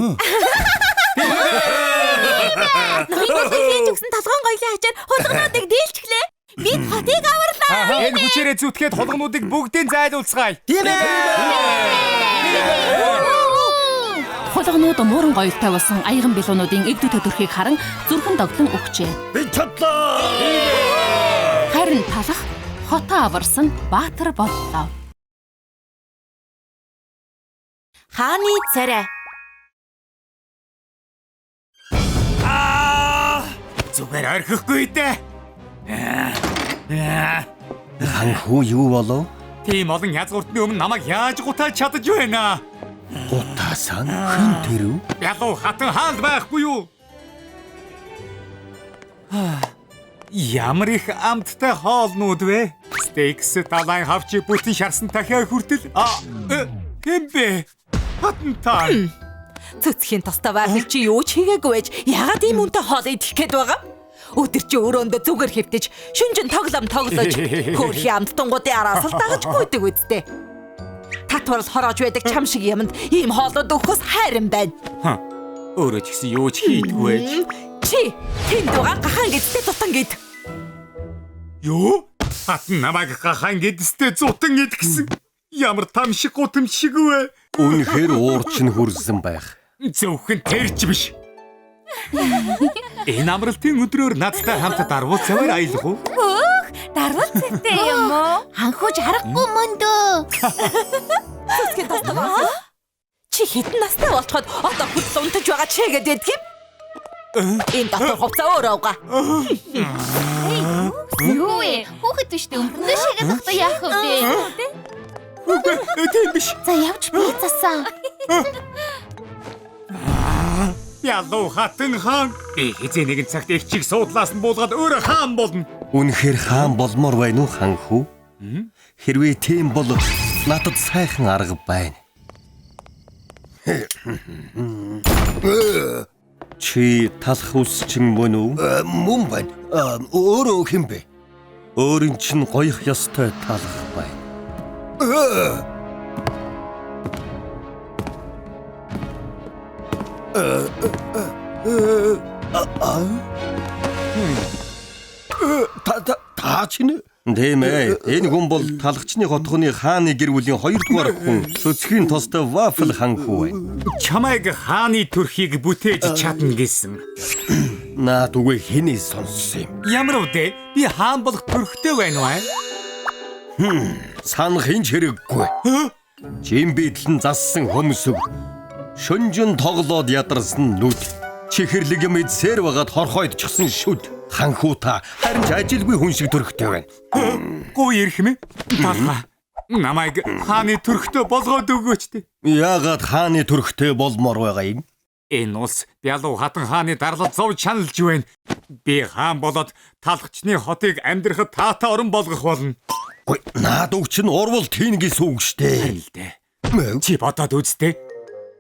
Ноён болон хийж өгсөн толгойн гоёлын ачаар хулгануудыг дийлчихлээ. Бид хотыг аварлаа. Энэ хүчээрээ зүтгээд хулгануудыг бүгдийг зайлуулцгаая. Тийм ээ. Хулганууд мууран гоёлтой болсон аяган билуунуудын эгдүү төдөрхийг харан зүрхэн догтлон өгчээ. Би чадлаа. Харин талах хотоо аварсан баатар боллоо. Хааны царай. Зүгээр орхихгүй дээ. Ханхүү юу болов? Тийм олон язгууртны өмнө намайг яаж гутааж чадаж байна? Гутаасан хэн тэрв? Ялуу хатан хаалт байхгүй юу? Ямар их амттай хоолнууд вэ? Стейкс, далайн хавчи бүтэн шарсан дахиа хүртэл хэн бэ? Хатан та. Цэцхийн тустай байхыг чи юу ч хийгээгүй байж яагаад ийм үнэтэй хоол идэх гээд байгаа юм? Өдөр чи өрөөндөө зүгээр хэвтэж шүнжин тоглоом тоглож хөөрхий амттангуудын араас л дагаж гүйдэг үсттэй. Татварл хороож байдаг чам шиг юмд ийм хоолууд өгөхөөс хайран байна. Өөрөө ч гэсэн юу ч хийдгүй байж. Чи тэнд байгаа гахаан гэдтэй зутан гэд. Юу? Хатан намайг гахаан гэдстэй зутан гэд гэсэн. Ямар там шиг гутам шиг вэ? Үнэхээр уур чинь хүрсэн байх. Зөвхөн тэр ч биш. Энэ амралтын өдрөөр надтай хамт дарвуул цаваар аялах уу? Хөөх, дарвуул цавтай юм уу? Ханхууж харахгүй мөндөө. Цэцгийн тастай байна. Чи хэдэн настай болцоход одоо хүртэл унтаж байгаа чигээд байдаг юм? Энэ дотор хувцас өөрөө угаа. Юу вэ? Хүүхэд биш дээ. Өмгөндөө шигээд багтаа яах вэ? Үгүй, тийм биш. За явж би засаа. Ялуу хатан хаан. Би хэзээ нэгэн цагт их чиг суудлаас нь буулгаад өөрөө хаан болно. Үнэхээр хаан болмоор байна уу хан хүү? Хэрвээ тийм бол надад сайхан арга байна. Чи талах үсчин мөн үү? Мөн байна. Өөрөө хэн бэ? Өөрийн чинь гоёх ёстой талах байна. Та чинь Тийм ээ. Энэ хүн бол талхчны хотхоны хааны гэр бүлийн 2-р хүн. Цөцгийн тостой вафл хан хүү байна. Чамайг хааны төрхийг бүтээж чадна гэсэн. Наад үгүй хэний сонссон юм. Ямар үдэ? Би хаан болох төрхтэй байна уу? Санах хинч хэрэггүй. Жимбидлэн зассан хөмсөг. Шөнжин тоглоод ядарсан нүд. Чихэрлэг юм эдсээр байгаад хорхойдчихсан шүд. Хан хүү та харин ч ажилгүй хүн шиг төрхтэй байна. Гуй ирэх юм. Талхаа. Намайг хааны төрхтэй болгоод өгөөч дээ. Яагаад хааны төрхтэй болмоор байгаа юм? Энэ улс Бялуу хатан хааны дарлал зов чаналж байна. Би хаан болоод талхчны хотыг амьдрахад таатай орон болгох болно. Гуй, наад үг чинь урвал хийн гэсэн үг штэ. Харин л дээ. Чи бодоод үзтээ.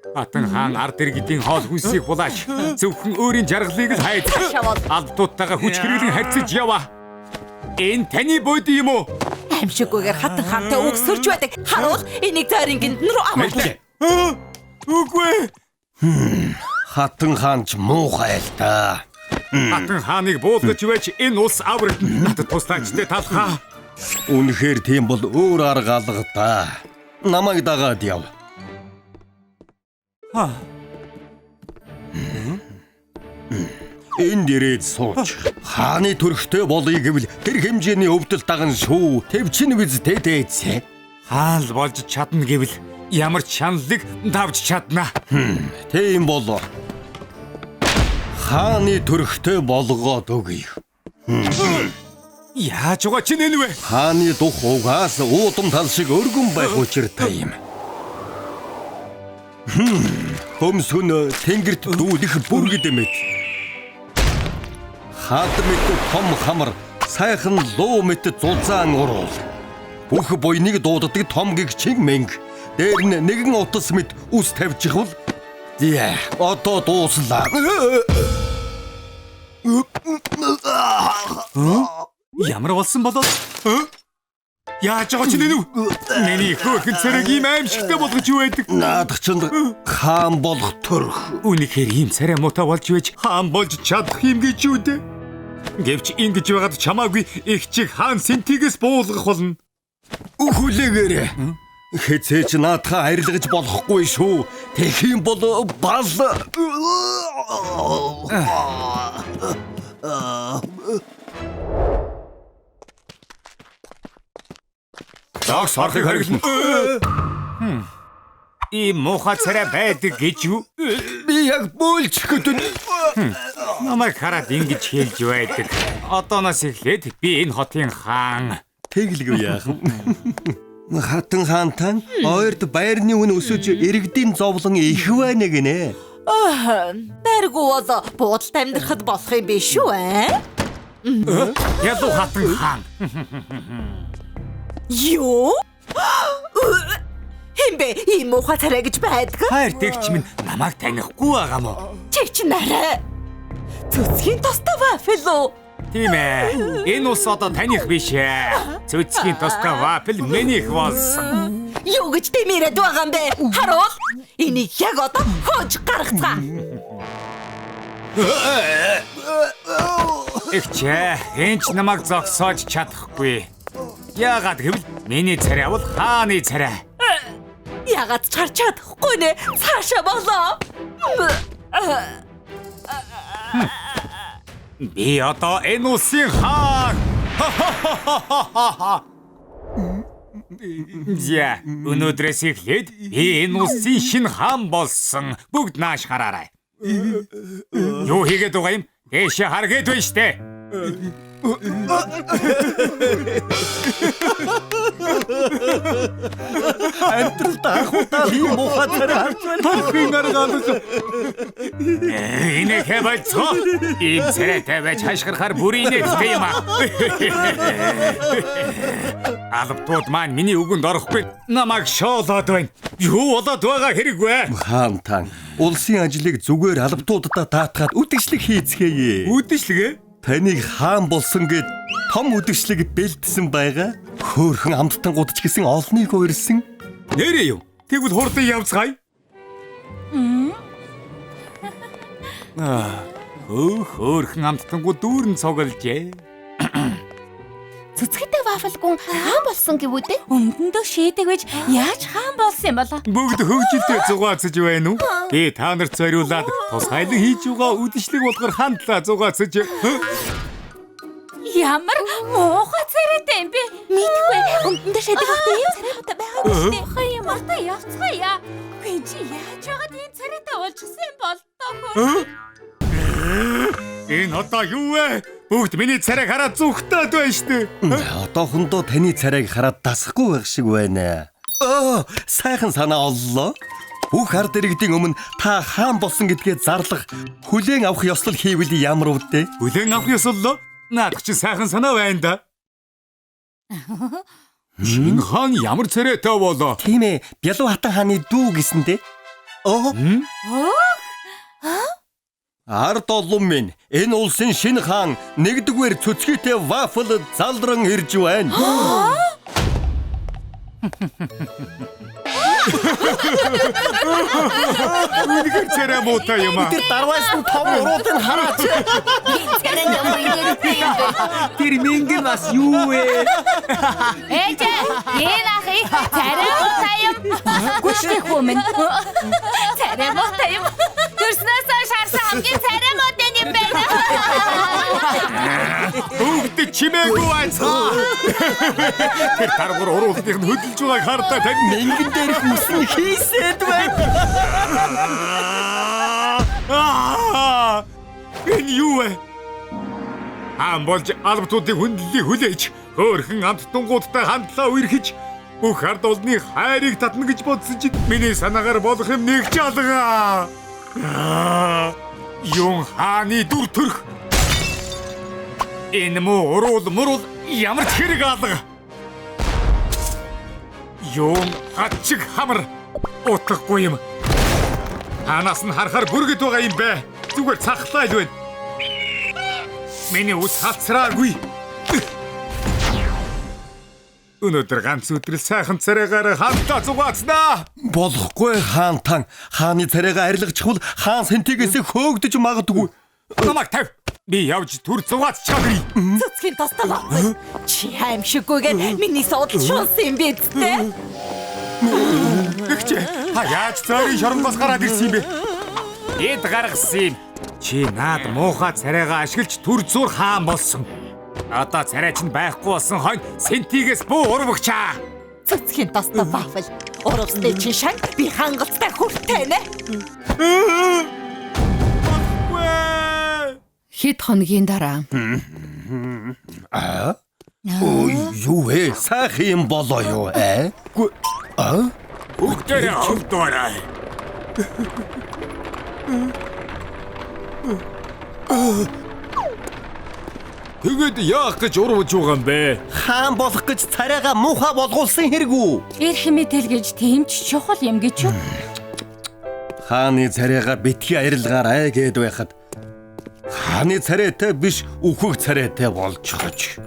Хатан хаан ард иргэдийн хоол хүнсийг хулаач зөвхөн өөрийн жаргалыг л хайж албатуудтайгаа хүч хэрэглэн харьцаж яваа. Энэ таны бойд юм уу? Аимшиггүйгээр хатан хаантай үгсэрч байдаг. Харуул энийг зайрын гиндэн рүү аваад. Үгүй. Хатан хаан ч муухай л да. Хатан хааныг буулгаж байж энэ улс аврагдана. Надад туслаач дээ талхаа. Үнэхээр тийм бол өөр арга алга да. Намайг дагаад яв. Энд ирээд сууч. Хааны төрхтэй болъё гэвэл тэр хэмжээний өвдөл даган шүү. Тэвчин биз дээдээцээ. Хаан л болж чадна гэвэл ямар ч шаналлыг давж чадна. Тийм бол хааны төрхтэй болгоод өгье. Яаж байгаа чинь энэ вэ? Хааны дух угаас уудам тал шиг өргөн байх учиртай юм. Хөмсгөн тэнгэрт дүүлэх бүргэд мэт. Хад мэт том хамар, сайхан луу мэт зузаан уруул. Бүх буйныг дууддаг том гэгчин мэнг. Дээр нь нэгэн утас мэт ус тавьчихвал зя одоо дууслаа. Ямар болсон болоод? Яаж байгаа чинь энэ вэ? Миний хөөрхөн царайг ийм аимшигтай болгож юу байдаг? Наадах чинь хаан болох төрх. Үнэхээр ийм царай муутай болж байж хаан болж чадах юм гэж юу дээ? Гэвч ингэж байгаад чамаагүй их чиг хаан сэнтигээс буулгах болно. Хүлээгээрэй. Хэзээ ч наадхаа арилгаж болохгүй шүү. Тэгэх юм бол бал. Зогс орохыг хориглоно. Ийм муухай царай байдаг гэж юу? Би яг бөөлчих гэдэг. Намайг хараад ингэж хэлж байдаг. Одооноос эхлээд би энэ хотын хаан. Тэглэгүй яах вэ? Хатан хаантан ойрд байрны үн өсөж иргэдийн зовлон их байна гинэ. Байргүй бол буудалд амьдрахад болох юм биш үү? Ялуу хатан хаан. Юу? Хэн бэ? Ийм муухай царай гэж байдаг? Хайр тэгч минь намайг танихгүй байгаа мó? Чи чинь арай. Цөцгийн тостой вафл уу? Тийм ээ. Энэ ус одоо таних биш ээ. Цөцгийн тостой вафл минийх болсон. Юу гэж дэмирээд байгаа юм бэ? Харуул. Энийг яг одоо хөөж гаргацгаа. Ихчээ, энэ ч намайг зогсоож чадахгүй. Яагаад гэвэл миний царай бол хааны царай. Яагаад ч гарч чадахгүй нэ? Цаашаа болоо. Би одоо энэ улсын хаан. За, өнөөдрөөс эхлээд би энэ улсын шинэ хаан болсон. Бүгд нааш хараарай. Юу хийгээд байгаа юм? Дээшээ харгээд байна штэ. Амьдралд анх удаа ийм муухай царай харж байна. Талхын арга алга. Инээхэ болцоо. Ийм царайтай байж хашгирахаар бүр инээдтэй юм аа. Албатууд маань миний үгэнд орохгүй намайг шоолоод байна. Юу болоод байгаа хэрэггүй. Хаан тан, улсын ажлыг зүгээр албатуудаа даатгаад үдшилэг хийцгээе. Үдшилэг ээ? Таныг хаан болсон гэд том үдшилэг бэлдсэн байгаа. Хөөхөн амттангууд ч гэсэн олныг уурсан. Нэрээ юу? Тэгвэл хурдан явцгаая. Хөөхөн амттангууд дүүрэн цуглжээ. Цэцгэтэй вафлгүн хаан болсон гэвүү дээ? Өмдөндөө шийдэг байж яаж хаан болсон юм болоо? Бүгд хөгжилтэй зугаацж байна уу? Би та нарт зориулаад тусгайлан хийж байгаа үдшилэг болгор хандлаа зугаацж. Ямар муухай царайтай юм бэ? Мэдгүй. Өмдөндөө шийдэг байхдаа ийм царайтай байгаагүй шүү дээ. Муухай юм артаа явцгаая. Үгүй чи яаж байгаад ийм царайтай болчихсон юм бол доо хөө. Энэ одоо юу вэ? Бүгд миний царайг хараад зүхтээд байна шүү дээ. Одоохондоо таны царайг хараад дасахгүй байх шиг байна. Оо, сайхан санаа оллоо. Бүх ард иргэдийн өмнө та хаан болсон гэдгээ зарлах, хүлээн авах ёслол хийвэл ямар үдэ? Хүлээн авах ёслол? Наадах чи сайхан санаа байна да. Шинэ хаан ямар царайтай болоо? Тийм ээ, Бялуу хатан хааны дүү гэсэн дээ. Оо. Ард олон минь, энэ улсын шинэ хаан нэгдүгээр цөцгийтэй вафл залран ирж байна. Үнэхээр царай муутай юм аа. Тэр дарваас нь том уруудыг хараач. Тэр мингэн бас юу вэ? Ээж, энэ ах их царай муутай юм. Гүштэй хүмүүн. Царай муутай юм. Төрснөөс хойш харсан хамгийн царай муутай юм байна. Бүгд чимээгүй байцгаа. Тэр таргуур уруулдыг нь хөдөлж байгааг хардаа тань. Мингэн дээрх үс нь хийсэд байна. Энэ юу вэ? Хаан болж албатуудын хүндлэлийг хүлээж, хөөрхөн амттангуудтай хандлаа үерхэж, бүх ард олны хайрыг татна гэж бодсон чинь миний санаагаар болох юм нэг ч алга. Юун хааны дүр төрх. Энэ муу уруул муруул ямар ч хэрэг алга. Юун хачиг хамар утгагүй юм. Хаанаас нь харахаар бүргэд байгаа юм бэ? Зүгээр цахлаа л байна. Миний ус хацраагүй. Өнөөдөр ганц өдрөл сайхан царайгаар хамтаа зугаацнаа. Болохгүй хаан тан, хааны царайгаа арилгачихвал хаан сэнтигээс хөөгдөж магадгүй. Намайг тавь. Би явж төр зугаацчихад ирье. Цэцгийн тостол. Чи аимшиггүйгээр миний суудал шунсан юм биз дээ? Тэгч та яаж цайрын шоронгоос гараад ирсэн юм бэ? Эд гаргасан юм. Чи наад муухай царайгаа ашиглаж төр зур хаан болсон. Одоо царай чинь байхгүй болсон хойно сэнтигээс бүү урвагчаа. Цэцгийн тостол вафл. Урвсны чи шан би хангалцтай хүртэнэ. Хэд хоногийн дараа. Аа? Ой, юу вэ? Сайхан юм болоо юу ээ? Үгүй. Аа? Бүгдээрээ холдоорой. Тэгээд яах гэж урвж байгаа юм бэ? Хаан болох гэж царайгаа муухай болгуулсан хэрэгүү. Эрх мэдэл гэж тийм ч чухал юм гэж юу? Хааны царайгаа битгий арилгаарай гэд байхад хааны царайтай биш үхэх царайтай болчихоч.